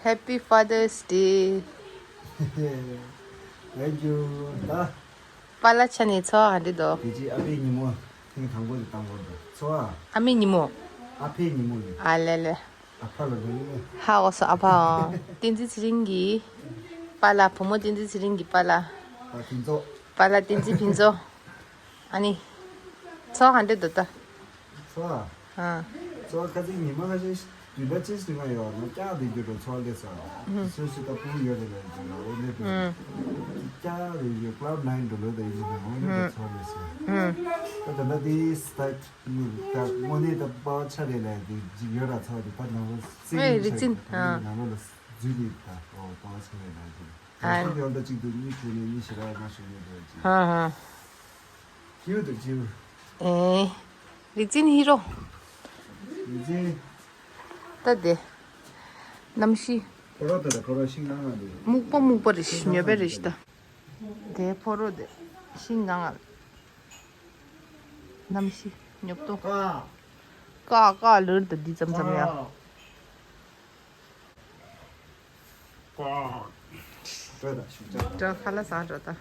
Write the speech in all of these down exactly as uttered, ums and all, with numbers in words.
Happy Father's Day. Thank you. ད། པཱ་ལགས་ཆ་ནས་ཚོར་བ་ག་འདྲ་འདུག་དེ་རྗེས་ཨ་ཕའི་ཉིན་མོ་ཐེངས་དང་པོ་དེ་བཏང་དགོས་འདུག་ཚོར་བ། ཨ་མའི་ཉིན་མོ། ཨ་ཕའི་ཉིན་མོ་ཡིན། ཨ་ལེ་ལེ། ཨ་ཕ་ལ་རོལ་ཡིན། ཧ་གོ་སོང་ཨ་ཕའོ། བསྟན་འཛིན་ཚེ་རིང་གི་པཱ་ལགས། བུ་མོ་བསྟན་འཛིན་ཚེ་རིང་གི་པཱ་ལགས། ཨ་ཕུན་ཚོགས། པཱ་ལགས་བསྟན་འཛིན་ཕུན་ཚོགས། ཨ་ནི། ཚོར་བ་ག་འདྲ་འདུག་ད། ཚོར་བ། ཨ། ཚོར་བ་ཁ་ཚིག་ཉི་མ་ཁ་ཤས་དུས་ད་ཅིས་དུས་ང་ཡོད་ན་ཀྱག་དེ་རྒྱུ་འགྲོ་ཚོར་ལས་ས། སོ་སོ་ད་ཕུང་ཡོད་རེད་ལ་རྒྱུ་ལ་འོ་ནས་དུ། ཀྱག་རེ་ཡོད་cloud nine འགྲོ་ལོ་ད་ཡིན་ན་འོ་ནས་དུ་ཚོར་ལས་ས། ད་ད་ད་དེ་ས་ད་དངོས་ནས་ད་པ་ཆ་རེ་ལ་དེ་ཡོད་ར་ཚོར་དེ་ད་ནང་ལོ་སེ་ཨེ་རིག་འཛིན་ཨ། ནང་ལོ་ལ་འཛུལ་ནས་ད་འོ་པ་ཆ་རེ་ལ་དེ། ཨ། ཡོད་ད་གཅིག་ཏུ་གཉིས་ཁུ་ནས་གཉིས་ཞེ་ར་མ་ཞུ་ནས་དུ་ཅི། ཧ་ཧ། ཁྱིའུ་དང་ཁྱིའུ། ཨེ། རིག་འཛིན་ཧི་རོ། རིག་འཛིན། ད་དེ། གནམ་གཤིས། ཕོ་རོག་དེ་ལ་ཕོ་རོག་ཤིང་ནང་ང་འདུག་སྨུག་པ་སྨུག་པ་རེད་ཤི་ཉོ་པའི་རེད་ཤི་ད། དེ་ཕོ་རོག་དེ། ཤིང་ནང་ང་། གནམ་གཤིས་ཉོབ་ཏོ། ཀ། ཀ་ཀ་ལུར་དུ་འདི་ཙམ་ཙམ་ཡ། ཀ། ཀ། འགྲོ་ད་ཤུགས་ཅག་འགྲོ་ཁ་ལ་ཟ་འགྲོ་ད།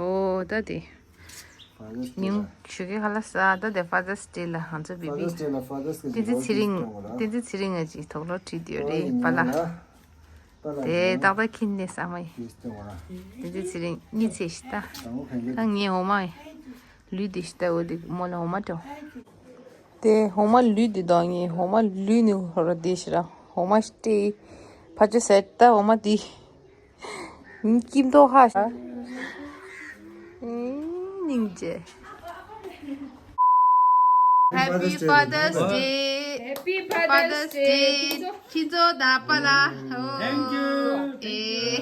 ཨོ་ད་དེ། Father's Day ཉིན་ལ། ཞུ་གི་ཧ་ལ་ས་ད་དེ་Father's Day ལ་ང་ཚོ་བི་བི། Father's Day ལ་Father's Day བསྟན་འཛིན་ཚེ་རིང་། བསྟན་འཛིན་ཚེ་རིང་ང་ཅིག་དོག་ལོ་བྲིས་དུས་རེད་པ་ལ། དེ་ཏག་ཏག་ཁྱིན་ནས་ས་མ་ཡིན། བསྟན་འཛིན་ཚེ་རིང་གཉིད་སད་ཤི་ད། ད་ངས་འོ་མ་ཡིན། ལུས་དེ་ཤི་ད་འོ་དེ་མོ་ལ་འོ་མ་སྤྲོ། དེ་འོ་མ་ལུས་དེ་དོ་ངས་འོ་མ་ལུས་ནི་ཧོ་ར་དེ་ཤི་ར་འོ་མ་སྤྲེ། ཕ་ཆོ་ཟད་ད་འོ་མ་དེ། སྐྱིད་མདོག་ཧ་ཤ། སྙིང་རྗེ། Happy Father's Day. Happy Father's Day. ཕུན་ཚོགས་དང་པཱ་ལགས། Thank you. ཨེ།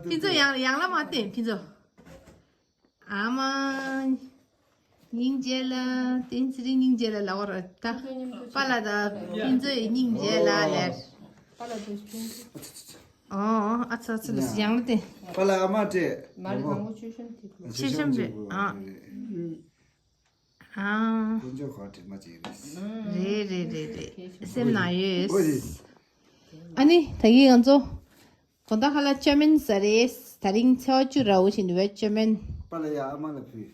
ཕུན་ཚོགས་ཡང་ཡང་ལ་མ་བསྟན་ཕུན་ཚོགས། ཨ་མ། སྙིང་རྗེ་ལ། བསྟན་འཛིན་སྙིང་རྗེ་ལ་ལབ་པ་རེད་ད། པཱ་ལགས་དང་ཕུན་ཚོགས་ཡི་སྙིང་རྗེ་ལ་ལབ། ཨོ་ཨ་ཚ་ཚ་ལ་ཡང་ལ་དེ། པཱ་ལགས་ཨ་མ་སྤྲད། མ་རེད་མ་མོ་མཆོད་བཤམས་དེ་དགོས། མཆོད་བཤམས་རེད་ཨ། ཨ། དཀོན་མཆོག་ག་དྲི་མ་ཅིག་རེད། རེད་རེད་རེད་རེད་སེམས་ནང་ཡོད། ཨོ་རེད། ཨ་ནི་ད་གིན་ང་ཚོ་དགོང་དག་ཁ་ལག་བཅོས་མིན་ཟ་རེད། ད་རིང་ཚེས་པ་བཅུ་ར་བོ་ཞིག་འདུག་བས་བཅོས་མིན། པཱ་ལགས་ཡ་ཨ་མ་ལ་ཕུལ།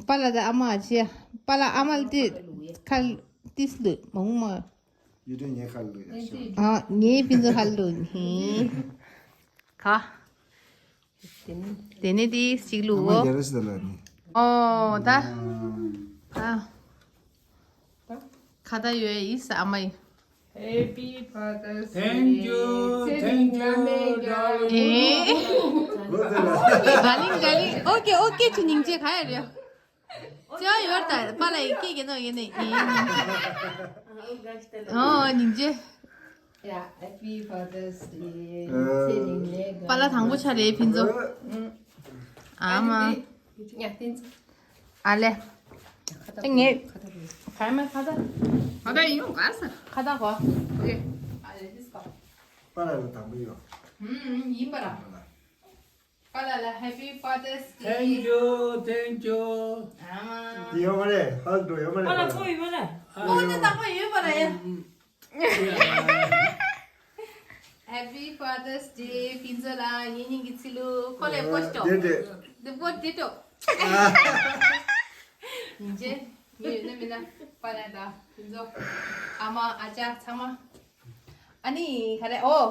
པཱ་ལགས་ད་ཨ་མ་ཅི་ཡ། པཱ་ལགས་ཨ་མ་ལ་དེ་ཁ་ཏིས་ལུ་མ་འོང་མ། ཡུལ་སྒྲོན་ངའི་ཁ་ལུ་ཡ་ཤོག་ཨ་ངའི་ཕུན་ཚོགས་ཁ་ལུ་ཧི། ཁ། དེ་ནས་དེ་གཅིག་ལུ་ཨ་མ་འོ། རྒྱ་ར་སི་ད་ལ་ནི། ཨོ་ད། ཨ། ཨ། ཁ་ད་ཡོད་ཡིས་ཨ་མ་ཡི། Happy Father's Day. Thank you, thank you, darling. ཨེ། ག་ལིང་ག་ལིང་ཨོ་ཀེ་ཨོ་ཀེ་ཁྱོད་སྙིང་རྗེ་ག་ཡ་རེད། ཅི་ཡོད་ད་པཱ་ལགས་ཡི་སྐད་རྒྱག་ནོ་ཡིན་ནི་ཨེ། ཨོ་སྙིང་རྗེ། ཡ། Happy Father's Day. ཚེ་རིང་ལས་པཱ་ལགས་དང་པོ་ཆ་རེད་ཕུན་ཚོགས། ཨ་མ། ཡ་བསྟན་འཛིན། ཨ་ལེ། ཨ་ངས། ཁ་མ་ཁ་ད། ཁ་ད་ཡོང་ག་ས། ཁ་ད་གོ། ཨ་ལེ་ཨ་ལེ་this go། པཱ་ལགས་ལ་དང་པོ་ཡོད། ཧུམ་ཡིན་པ་ར། པཱ་ལགས་ལ་Happy Father's Day། Thank you, thank you། ཨ་མ། དེ་ཡོད་མ་རེད་ཧག་འགྲོ་ཡོད་མ་རེད། པཱ་ལགས་ཕོ་ཡོད་མ་རེད། ཨོ་ན་དང་པོ་ཡོད་པ་ར་ཡ། Happy Father's Day ཕུན་ཚོགས་ལགས། ངེད་གཉིས་ཀྱི་ཚེ་ལུ་ཁོ་ལས་ཕོ་ཤོ། དེ་དེ། དེ་ཕོ་དེ་ཏོ། ཡིན་ཅེ། ངེད་ཡོད་ན་མིན་ན་པཱ་ལགས་དང་ཕུན་ཚོགས། ཨ་མ་ཨ་ཅག་ཚང་མ། ཨ་ནི་ག་རེ་ཨོ།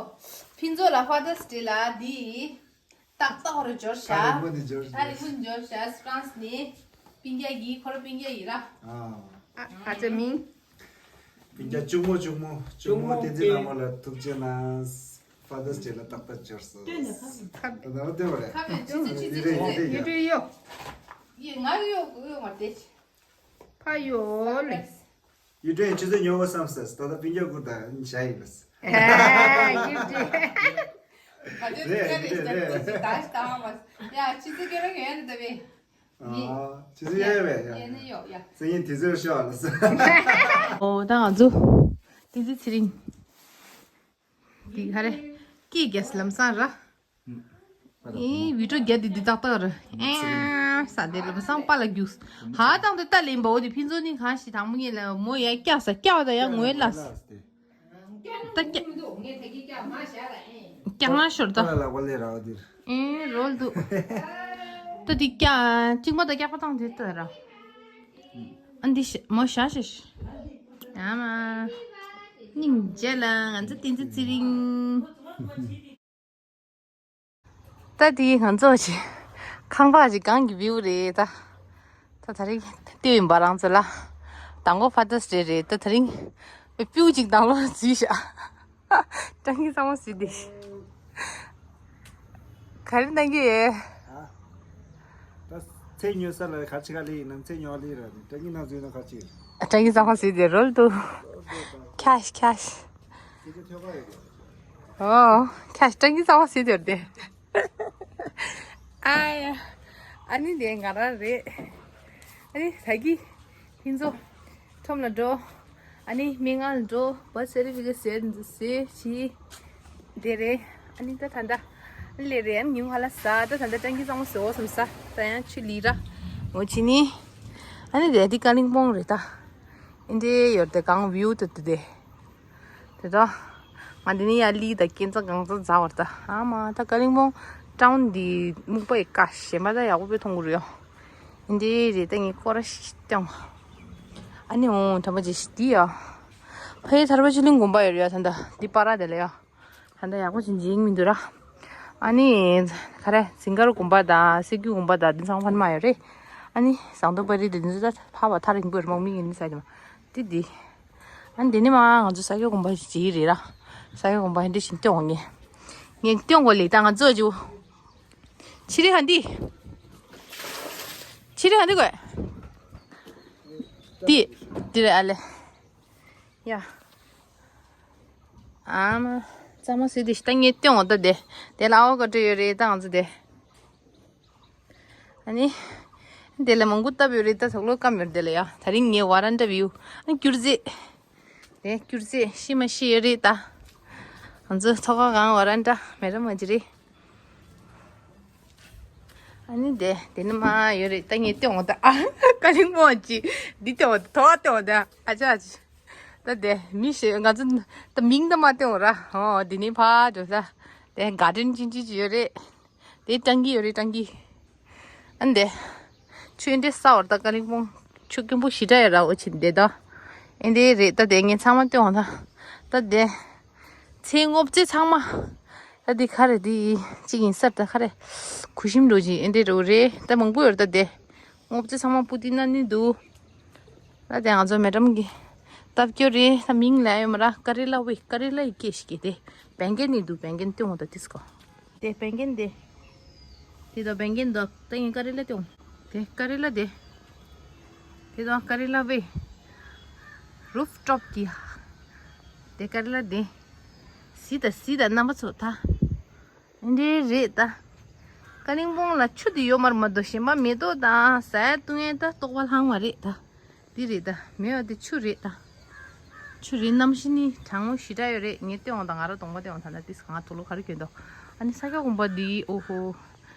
ཕུན་ཚོགས་ལགས་Father's Day ལ་འདི། ཏག་ཏག་རུ་འབྱོར་ཤག་ཨ་རི་མོ་འདི་འབྱོར་ཤག་ཨ་རི་མོ་འདི་འབྱོར་ཤག France ནས་སྤུན་ཀྱག་གིས་ཁོ་རང་སྤུན་ཀྱག་ཡིན་ར། ཨ་ཨ་ཅག་མིང་། སྤུན་ཀྱག་གཅུང་མོ་གཅུང་མོ་གཅུང་མོ་བསྟན་འཛིན་ལྷ་མོ་ལ་ཐུགས་རྗེ་གནང་། Father's Day ལ་ཏག་ཏག་འབྱོར་སོང་། ཁ་ད་ལྟ་བསྟན་པ་རེད། ཁ་མེད་ཆུ་ཚོད་ཆུ་ཚོད་ཆུ་ཚོད། ཡུལ་གྲུ་གཡོ། ཡེ་ང་གཡོ་གཡོ་མ་བསྡད། ཕ་གཡོ་ལེ། ཡུལ་སྒྲོན་ཆུ་ཚོད་ཉོ་དགོས་བསམ་ཟེར། ད་ལྟ་སྤུན་ཀྱག་ཀུན་དང་བཞག་ཡིན་ལ་ཟེར། ཨ་ཡིན་ཏེ། ད་ཆུ་ཚོད་ཀྱི་རེ་ཞིག་ད་ཆུ་ཚོད་ད་ཞིག་ད་མ་ཡ་ཆུ་ཚོད་ཀྱི་རང་ཡོད་ནི་ད་བས། ཨ་ཆུ་ཚོད་ཡོད་བས་ཡ། ཡོད་ནི་ཡོད་ཡ། སང་ཉིན་དུས་ཚོད་ཤོག་ལ་ཟེར། ཨོ་ད་ང་ཚོ་དེ་ཚེ་ཚེ་རིང་། འདི་ག་རེ། སྐད་རྒྱག་ལམ་སང་ར། ཨེ་བི་ཌིའོ་རྒྱག་དེ་འདི་ཏག་ཏག་ར། ཨེ་ས་དེ་ལམ་སང་པཱ་ལགས་རྒྱུགས། ཧ་དང་དེ་ལྟ་ལེན་པའོ་དེ་ཕུན་ཚོགས་ནི་གང་ཞིག་དང་མོ་ངེད་ལ་མོ་ཡ་སྐྱག་ས་སྐྱག་ད་ཡ་ངོས་ལ། ད་ཀྱ་ཀྱ་ང་ཤོར་ད། ཨ་ལ་ལག་པ་ལས་ར་བ་འདིར། ཨེ་རོལ་འདུག་ད་འདི་ཀྱ་གཅིག་མ་ད་ཀྱག་པ་བཏང་དེ་ལྟ་ར། ཨ་འདི་ཤ་མོ་ཤ་ཤ་ཤ། ཨ་མ། སྙིང་རྗེ་ལ་ང་ཚོ་བསྟན་འཛིན་ཚེ་རིང་། ད་དེ་ང་ཚོ་ཞིག་ཁང་པ་ཞིག་གང་གི་བིའུ་རེད་ད། ད་དེ་རིང་ལྟོས་ཡིན་པ་རང་ཚོ་ལ། དང་པོ་ཕ་དར་སི་ཌེ་རེད། ད་དེ་རིང་བིའུ་ཅིག་དང་ལོ་འཛུལ་ཤག་སྤྲང་གི་ཚང་མ་སུས་དེ། ག་རེ་གནང་གི་ཡོད། ད་ཚེ་ཉོ་ས་ལ་ག་ཅི་ག་ལི་ཡིན་ནམ། ཚེ་ཉོ་ལི་ར་ནི་སྤྲང་གི་ནང་འཛུལ་ན་ག་ཅི། སྤྲང་གི་ཚང་མ་སུས་དེ་རོལ་འདུག་ཁྱ་ཤ་ཁྱ་ཤ། ཁྱི་ཁྱི་ཐོད་པ་ཡོད། ཨོ། ཁྱ་སྤྲང་གི་ཚང་མ་སུས་དེ་ར་དེ། ཨ་ཡ། ཨ་ནི་དེ་ང་རང་རེད། ཨ་ནི་ད་གི་ཁྱེད་ཚོ་ཁྲོམ་ལ་འགྲོ། ཨ་ནི་མི་ང་ལ་འགྲོ། བར་སེ་རི་ཕི་ཀེ་ཟེར་ཟེར་ཞིག་དེ་རེད། ཨ་ནི་ད་ད་ད་ལེ་རེད། ཨ་ནི་ཉིན་ཧ་ལ་ཟ། ད་ད་ད་སྤྲང་གི་ཚང་མ་ཟོ་སམ་ཟ། ད་ཡང་ཆུ་ལི་ར་འོ་ཆི་ནི། ཨ་ནི་དེ་འདི་ཀ་ལིང་པོང་རེད་ད། ཨིན་དེ་ཡོད་དེ་གང་བིའུ་ད་དེ་དེ། དེ་ད། ང་འདི་ནི་ཡ་ལི་ད་སྐྱེ་འཚ་གང་འཚ་ཛ་བར་ད། ཨ་མ་ད་ཀ་ལིང་པོང་ཊའུན་འདི་སྨུག་པ་ཡི་ཀ་ཞེ་མ་ད་ཡག་པོ་པོ་མཐོང་གི་རེད་ཡོ། འདི་རེད་ད་ངས་སྐོར་ར་ཞིག་སྟོན། ཨ་ནི་འོང་དྲ་མ་ཅི་ཞིག་འདི་ཡ། ཕ་ཡི་ཐར་པ་ཆུ་གླིང་དགོན་པ་ཡོད་རེད་ཡ། ད་ད་འདི་པ་ར་དེ་ལ་ཡ། ད་ད་ཡག་པོ་ཅིག་འཇིག་མི་འདུག་ར། ཨ་ནི། ག་རེ་ཟིང་དཀར་དགོན་པ་དང་སི་ཀུ་དགོན་པ་དང་འདི་ཚང་ཕ་ནི་མ་ཡོད་རེད། ཨ་ནི་ཟངས་མདོག་དཔལ་རི་དེ་འདི་ཚོ་ད་ཕ་བ་ཐག་རིང་པོ་རེད། མང་མི་ཡིན་ས་དེ་མ། དེ་དེ། ཨ་ནི་དེ་ནི་མ་ང་ཚོ་ས་སྐྱ་དགོན་པ་ཞིག་ཅིག་རེད་ར། ས་སྐྱ་དགོན་པ་ཧན་དེ་བཞིན་སྟོན་འོང་ངེ། ངས་སྟོན་དགོས་ལེ་ད་ང་ཚོ་ཅིག་ཕྱི་རི་ཧན་དེ། ཕྱི་རི་ཧན་དེ་དགོས། དེ། དེ་རེད་ཨ་ལེ། ཡ། ཨ་མ། གཙང་མ་སུས་དེ་ཤི་ད་ངས་སྟོན་འོང་ད་དེ། དེ་ལ་ཨའོ་ཀ་ཏྲེ་ཡོད་རེད་ད་ང་ཚོ་དེ། ཨ་ནི། དེ་ལ་མང་པོ་བཏབ་ཡོད་རེད་ད། དོག་ལོ་སྐམ་ཡོད་དེ་ལ་ཡ། ད་རིང་ངའི་ཝ་རན་ཌ་བིའུ། ཨ་ནི་སྐྱུར་རྩི། དེ་སྐྱུར་རྩི་ཤི་མ་ཤི་ཡོད་རེད་ད། ང་ཚོ་ཚོགས་ཁང་ཝ་རན་ཌ་མེ་ར་མ་ཅི་རེད། ཨ་ནི་དེ་དེ་ནི་མ་ཡོད་རེད་ད། ངས་སྟོན་འོང་ད། ཨ་ཀ་ལིང་པོང་ཅི་འདི་སྟོན་འོང་ད། ཐོ་བ་སྟོན་འོང་ད། ཨ་ཅག་ཅི། ད་དེ་མི་ཞེ་ང་ཚོ་ད་མིང་ད་མ་སྟོན་འོང་ར། ཨོ་དེ་ནི་ཕ་འགྲོ་ས། དེ་ག་ཌེན་ཅིན་ཅི་ཅི་ཡོད་རེད། དེ་སྤྲང་གི་ཡོད་རེད་སྤྲང་གི། ཨ་ནི་དེ། ཆུ་འདྲེ་ས་བར་ད་ཀ་ལིང་པོང་ཆུ་སྐམ་པོ་ཞེ་དྲག་ཡོད་ར། འོ་ཆི་འདི་ད། ཨེ་འདི་རེད་ད། དེ་ངས་ཚང་མ་སྟོན་འོང་ད། ད་དེ། ཚེ་སྔོ་ཚེ་ཚང་མ། ད་དེ་ག་རེ་དེ་གཅིག་ཡིན་སར་ད་ག་རེ། གུ་ཤིམ་འགྲོ་ཅིག་ཨེ་འདི་རུ་རེད་ད། མང་པོ་ཡོད་ད་དེ། སྔོ་ཚེ་ཚང་མ་པུ་ཏི་ན་ནི་འདུག་ད་དེ་ང་ཚོ་མེ་ཌམ་གི་སྟབས་སྐྱོ་རེད། ད་མིང་ལ་ཡོད་མ་ར། ཀ་རི་ལ་ཝེ་ཀ་རི་ལ་ཡི་ཀེ་ཤི་ཀེ་དེ། བེང་གན་ནི་འདུག་བེང་གན་སྟོན་འོང་ད་ཏིས་ཀོ། དེ་བེང་གན་དེ། དེ་དང་བེང་གན་དང་ད་ངས་ཀ་རི་ལ་སྟོན། དེ་ཀ་རི་ལ་དེ། དེ་དང་ཀ་རི་ལ་ཝེ། རུབ་ཊོབ་ཀྱི། དེ་ཀ་རི་ལ་དེ། སི་ད་སི་ད་རྣམ་པ་ཚོ་ད། འདི་རེད་ད། ཀ་ལིང་པོང་ལ་ཆུ་དེ་ཡོད་མར་མ་གཏོགས་གཞན་པ་མེ་ཏོག་དང་ཟ་ཡ་བཏུང་ཡ་ད་ལྟོགས་པ་ལྷང་བ་རེད་ད། འདི་རེད་ད། མེད་པ་དེ་ཆུ་རེད་ད། ཆུ་རེད། གནམ་གཤིས་ནི་གྲང་མོ་ཞེ་དྲག་ཡོད་རེད། ངས་སྟོན་འོང་ད། ང་རང་གདོང་པ་སྟོན་འོང་ད། ན་ཏིས་གང་དུ་ལོ་ག་རེ་གྱོན་འདུག་ཨ་ནི་ས་སྐྱ་དགོན་པ་འདི་ཨོ་ཧོ།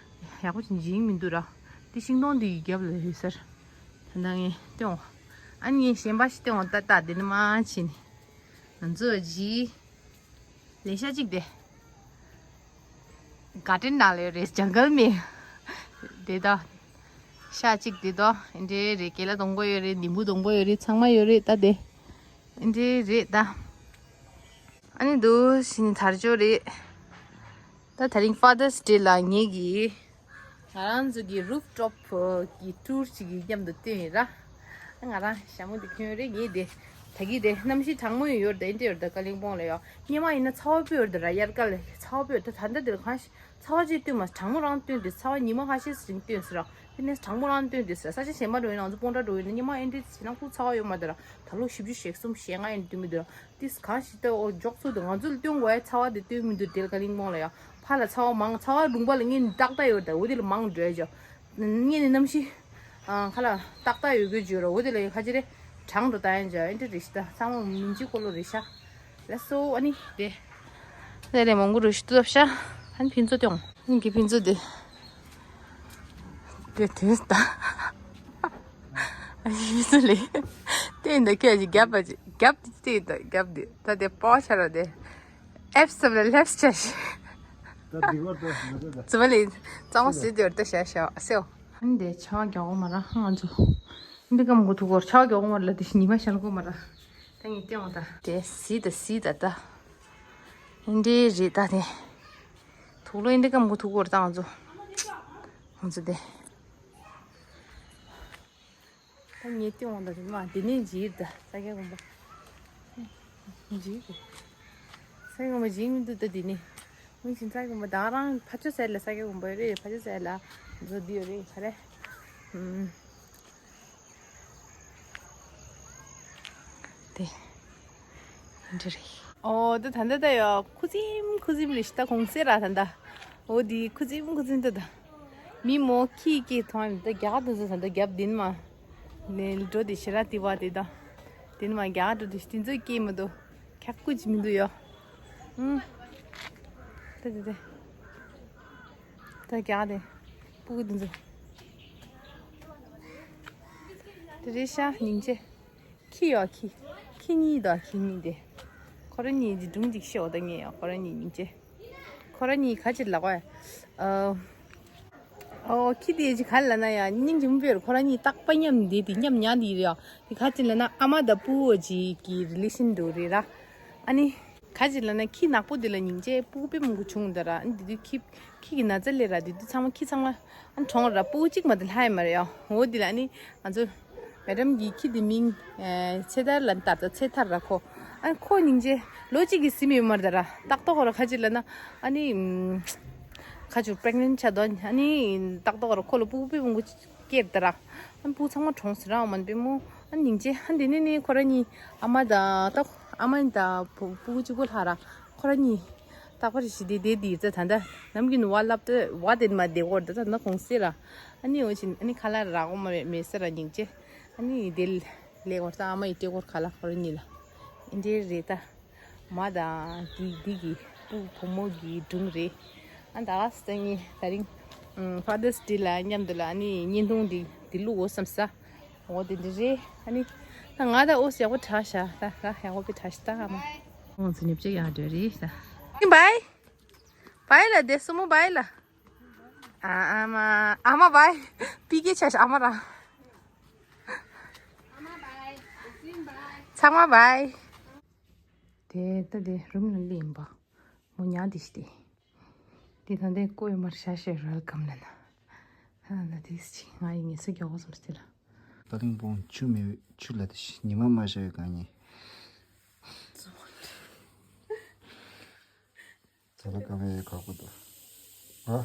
ཡག་པོ་ཅིག་འཇིག་མི་འདུག་ར། འདི་ཤིང་སྡོང་འདི་ཡི་རྒྱབ་ལ་ཡོད་ཟེར། ད་ལྟ་ངས་སྟོན་འོང་། ཨ་ནི་ངས་གཞན་པ་ཞིག་སྟོན་འོང་ད། ད་འདི་ནི་མ་ཕྱིན་ནི། ང་ཚོ་ཇི། ལས་ཤ་གཅིག་དེ། ག་ཏྲེན་ནང་ལ་ཡོད་རེད། ཇང་གལ་མེ། དེ་ད། ཤ་གཅིག་དེ་ད། ཨེ་འདྲེ་རེད། ཀེ་ལ་སྡོང་པོ་ཡོད་རེད། ལིམ་བུ་སྡོང་པོ་ཡོད་རེད། ཚང་མ་ཡོད་རེད་ད་དེ། ཨེ་འདྲེ་རེད་ད། ཨ་ནི་འདུག་ཕྱིན་ནི་དར་ལྕོག་རེད། ད་དེ་རིང་ཕ་དར་སི་ཌེ་ལ་ངེད་ཀྱིས། ང་རང་ཚོ་གི་རུབ་ཊོབ་གི་ཊུར་ཅིག་གི་མཉམ་དུ་བཏོན་ཡིན་ར། ང་རང་ཞྭ་མོ་འདི་གྱོན་རེད། ངས་དེ་ད་གི་དེ་གནམ་གཤིས་གྲང་མོ་ཡོད་རེད། འདི་ཡོད་རེད་ད། ཀ་ལིང་པོང་ལ་ཡོད། སྔོན་མ་ཡིན་ན་ཚ་བ་སྤུ་ཡོད་རེད་ར། དབྱར་ཁ་ལ་ཚ་བ་སྤུ་ཡོད་རེད། ད་ད་ལྟ་འདིར་གང་ཞིག་ཚ་བ་ཅིག་བཏོན་མ། གྲང་མོ་རང་བཏོན་དེ། ཚ་བ་ཉི་མ་ཁ་ཤས་རིང་བཏོན་ཟེར་ར། དེ་ནས་གྲང་མོ་རང་བཏོན་དེ་ཟེར། ས་ཆ་གཞན་པ་འགྲོ་ཡིན་ན། ང་ཚོ་སྤོན་ཊ་འགྲོ་ཡིན་ན་སྔོན་མ་ཨེ་འདྲ་བྱས་ན་ཁོ་ཚ་བ་ཡོད་མ་རེད་ར། ད་ལོ་བཞི་བཅུ་ཞེ་གསུམ་ཞེ་ལྔ་ཡིན་དུས་མི་འདུག་ར། ཏིས་གང་ཞིག་ལྟ་འོ་འཇོག་ཚུལ་དུ་ང་ཚོ་ལ་སྟོན་དགོས་ཡ། ཚ་བ་དེ་སྟོན་མི་འདུག་དེ་ལ་ཀ་ལིང་པོང་ལ་ཡ། ཕར་ལ་ཚ་བ་མང་། ཚ་བ་ལུང་པ་ལ་སྔོན་ནས་ཏག་ཏག་ཡོད་རེད་ད། འོ་དེ་ལ་མང་འགྲོ་ཡ་ཅོ། སྔོན་ནས་གནམ་གཤིས་ཁ་ལ་ཏག་ཏག་ཡོད་དགོས་བརྗོད་ར། འོ་དེ་ལ་ཡ་ཁ་ཅི་རེད། གྲང་འགྲོ་ད་ཡ་ཅོ། ཨེ་འདྲ་རེད་ཤི་ད། ཚང་མ་མིན་ཅི་ཀོ་ལོ་རེད་ཤ། ལགས་སོ། ཨ་ནི་དེ། དེ་རེད། མང་པོ་རུ་ཤི་ཏུ་ཤ། ཨ་ནི་ཕིན་ཚོ་ཏེ་འོང་། ཨ་ནི་གི་ཕིན་ཚོ་དེ། དེ་དེ་ད། ཨ་ནི་ཕིན་ཚོ་ལེ། དེ་འདི་ཁྱོད་ཀྱི་རྒྱབ་པ་ཅི་རྒྱབ་དེ་ཅི་ད་རྒྱབ་དེ་ད་དེ་པོ་ཆ་ར་དེ། ཨེབ་སབ་ལ་ལེབ་ཆ་ཤི། ད་འདི་བར་ད་མ་ད་ད། ཙི་མ་ལི་གཙང་མ་སི་དེ་བར་ད་ཤ་ཤ་སེའོ། ཨན་དེ་ཆ་རྒྱག་གོ་མ་ར་ཧང་ང་ཚོ། འདི་ཀམ་གོ་ཐུག་གོ་ཆ་རྒྱག་གོ་མ་ར་ལ་དེ་ཉི་མ་ཤར་གོ་མ་ར། ད་ངས་སྟེང་བ་ད། དེ་སི་ད་སི་ད་ད། ཨིན་དེ་རེད་ད་དེ། ཐུག་ལོ་ཨིན་དེ་ཀམ་གོ་ཐུག་གོ་ར་ད་ང་ཚོ། ང་ཚོ་དེ། ད་ངས་ཏི་འོང་ད་དེ་མ་དེ་ནས་འཇིགས་ད་ས་སྐྱ་དགོན་པ། འཇིགས་ད། ས་སྐྱ་དགོན་པ་འཇིགས་མི་འདུག་ད་དེ་ནས། མི་ཆེན་ས་སྐྱ་དགོན་པ་ད་རང་ཕ་ཆོས་ཟེར་ལ་ས་སྐྱ་དགོན་པ་རེད། ཕ་ཆོས་ཟེར་ལ་འཛུལ་དུས་རེད་ག་རེ། ཨུམ། དེ། འདི་རེད། ཨོ་ད་ད་ད་ད་ཡོ་ཁུ་ཙིམ་ཁུ་ཙིམ་རེད་ཤི་ད་གོང་སེ་ར་ད་ད། ཨོ་དེ་ཁུ་ཙིམ་ཁུ་ཙིམ་ད་ད། མི་མོ་ཁྱི་སྐྱེས་ཐོང་ཡིན་ད་རྒྱ་གར་དུ་ཚོ་ད་ད་རྒྱབ་དིན་མ། ནས་འགྲོ་དེ་ཤི་ར་དི་བ་དེ་ད། དིན་མ་རྒྱ་གར་འགྲོ་དེ་ཤི་དེ་ཚོ་སྐྱེས་མི་འདུག་ཁྱག་ཁུ་ཅི་མི་འདུག་ཡོ། ཨུམ། ད་དེ་དེ། ད་རྒྱ་གར་དེ། སྤུ་གུ་དེ་ཚོ། དེ་རེད་ཤ་སྙིང་རྗེ། ཁྱི་ཡོད་ཁྱི། ཁྱི་གཉིས་དང་ཁྱི་གཉིས་དེ། ཁོ་རང་གཉིས་ཀྱི་སྒྲུང་གཅིག་ཤོད་དང་ངས་ཡང་ཁོ་རང་གཉིས་སྙིང་རྗེ། ཁོ་རང་གཉིས་ག་ཅིག་ལབ་གོ་ཡ། ཨོ། ཁྱི་དེ་ཅིག་ག་ལ་ན་ཡ་སྙིང་རྗེ་མོ་དཔེར་ཁོ་རང་གཉིས་རྟག་པ་མཉམ་འདི་དེ་མཉམ་ཉལ་འདི་རེད་ཡ། དེ་ག་ཅིག་ལབ་ན་ཨ་མ་དང་སྤུ་བོ་ཅིག་གི་རི་ལེ་ཤན་འདྲ་རེད་ར། ཨ་ནི། ག་ཅིག་ལབ་ན་ཁྱི་ནག་པོ་དེ་ལ་སྙིང་རྗེ་སྤུ་གུ་དཔེ་མང་པོ་བྱུང་འདི་ར། ཨ་ནི་དེ་དུས་ཁྱི། ཁྱི་གི་ན་ཚ་ལས་ར་དེ་དུས་ཚང་མ་ཁྱི་ཚང་མ་ཨ་ནི་གྲོངས་ར། སྤུ་གུ་གཅིག་མ་གཏོགས་ལྷག་ཡོད་མ་རེད་ཡ། འོ་དེ་ལ་ཨ་ནི་ང་ཚོ་མེ་ཌམ་གྱི་ཁྱི་དེ་མིང་ཚེ་ཐར་ལ་བཏགས་ད་ཚེ་ཐར་ར་ཁོ། ཨ་ནི་ཁོ་སྙིང་རྗེ་ལོ་གཅིག་གི་ཟིན་ཡོད་མ་རེད་ད་ར། ཏག་ཏག་ར་ག་ཅིག་ལབ་ན་ཨ་ནི་ཁ་ཆུ་པྲེག་ནེན་ཆགས་དོ། ཨ་ནི་ཏག་ཏག་ར་ཁོ་ལ་སྤུ་གུ་དཔེ་མང་པོ་སྐྱེས་ད་ར། ཨ་ནི་སྤུ་གུ་ཚང་མ་གྲོངས་ཟེར་ར། འོ་མ་དཔེ་མོ་ཨ་ནི་སྙིང་རྗེ། ཨ་ནི་དེ་ནས་ནི་ཁོ་ར་གཉིས་ཨ་མ་དང་ཏོག་ཨ་མ་དང་བུ་བུ་གུ་གཅིག་པོ་ལྷག་ར། ཁོ་ར་གཉིས། རྟག་པར་ཞི་བདེ་བདེ་དེ་ཡིན་ཙང་ད་ལྟ་ནམ་རྒྱུན་བ་ལབ་ཏེ་བ་དེ་མ་བདེ་གོ་ད་ད་ན་གོང་སེ་ར། ཨ་ནི་འོ་ཅིན་ཨ་ནི་ཁ་ལག་རག་གོ་མ་རེད་མེད་ས་ར་སྙིང་རྗེ། ཨ་ནི་དེ་ལས་གོ་ད་ཨ་མ་ཡི་ཏྲེ་གོར་ཁ་ལག་ཁོ་ར་གཉིས་ལ། ཨིན་དེ་རེད་ད། མ་དང་གི་འདི་གི་སྤུ་བུ་མོ་གི་སྒྲུང་རེད། ཨ་ད་ག་སྟེང་ངི་ད་རིང་ཕ་དར་སི་ཌེ་ལ་མཉམ་དུ་ལ་ཨ་ནི་བརྙན་ཐུང་འདི་འདི་བླུག་འོ་བསམ་ས། འོ་དེ་འདྲ་རེད། ཨ་ནི། ད་ང་ད་འོ་ཡག་པོ་དྲག་ཤག་ད་ད་ཡག་པོ་དཔེ་དྲག་ཤག་ད་ཨ་མ། ཁོང་ཚོ་ཉིབ་ཅིག་ཡག་འགྲོ་རེད་ད། བའི། བའི་ལ་དེ་སུ་མོ་བའི་ལ། ཨ་ཨ་མ། ཨ་མ་བའི། པི་ཀེ་ཆ་ཤག་ཨ་མ་ར། ཚང་མ་བའི། དེ་ད་དེ་རུམ་ལ་ལེན་པ། མོ་ཉག་དེ་ཤི་དེ། དེ་ད་དེ་ཀོ་ཡོད་མར་ཤ་ཤེ་རལ་ཀམ་ལ་ན། ཧ་ན་དེ་སི་ང་ཡི་ངེས་སུ་རྒྱག་གོ་སམ་སྟེ་ལ། ད་རིང་བོང་ཆུ་མེད་ཆུ་ལ་དེ་ཤི་ཉི་མ་མ་ཤ་ཡོད་གང་ཉེ། ད་ལ་ཀ་མེད་ཡོད་ཁག་པོ་འདུག་ཨ།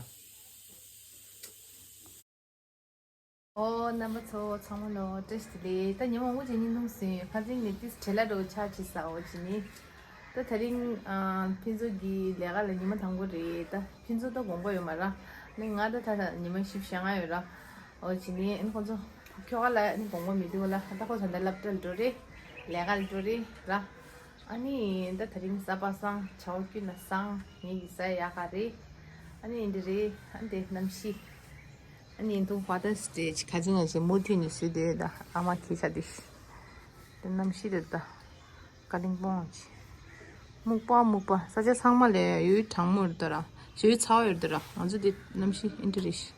ཨོ་རྣམ་པ་ཚོ་ཚང་མ་ལོ་བཀྲ་ཤིས་བདེ་ལེགས། ད་ཉི་མ་དབུ་ཅན་གཉིས་འདུམ་ཟིན་ཡོད་ཁ་སང་ནས་ཏིས་བྲེལ་ལ་འགྲོ་ཆ་ཆི་ས་འོ་ཅི་ནི། ད་ད་རིང་ཨ་ཕུན་ཚོགས་ཀྱི་ལས་ཀ་ལ་ཉི་མ་དང་པོ་རེད། ད་ཕུན་ཚོགས་ད་དགོངས་པ་ཡོད་མ་ར། ནི་ང་ད་ད་ད་ཉི་མ་བཞི་བཅུ་ཞེ་ལྔ་ཡོད་ར། འོ་ཅི་ནི་ཨ་ནི་ཁོང་ཚོ་ཁྱོ་ག་ལ་ཨ་ནི་དགོངས་པ་མི་འདུག་ལ། ད་ཁོ་ད་ད་སློབ་གྲྭ་ལ་འགྲོ་རེད། ལས་ཀ་ལ་འགྲོ་རེད་ར། ཨ་ནི་ད་ད་རིང་གཟའ་པ་སངས་ཇ་བོ་ཀུན་ལ་སངས་ངེད་ཀྱི་གཟའ་ཡག་ག་རེད། ཨ་ནི་འདི་རེད། ཨ་འདི་གནམ་གཤིས། ཨ་ནི་འདུག་ཕ་དར་སི་ཌེ་ཅིག་ག་ཅི་ན་ཞིག་མུ་མཐུད་ནས་བཟོས་དེ་ད་ཨ་མ་ཁྱེད་ཆ་དེ་ཤི། དེ་གནམ་གཤིས་དེ་ད་ཀ་ལིང་པོང་ཅི། སྨུག་པ་སྨུག་པ་ས་ཆ་ཚང་མ་ལས་ཡོད་གྲང་མོ་རེད་ད་ར། ཞེ་ཡོད་ཚ་བ་ཡོད་ད་ར། ང་ཚོ་དེ་གནམ་གཤིས་ཨིན་དྲི་རེད་ཤི།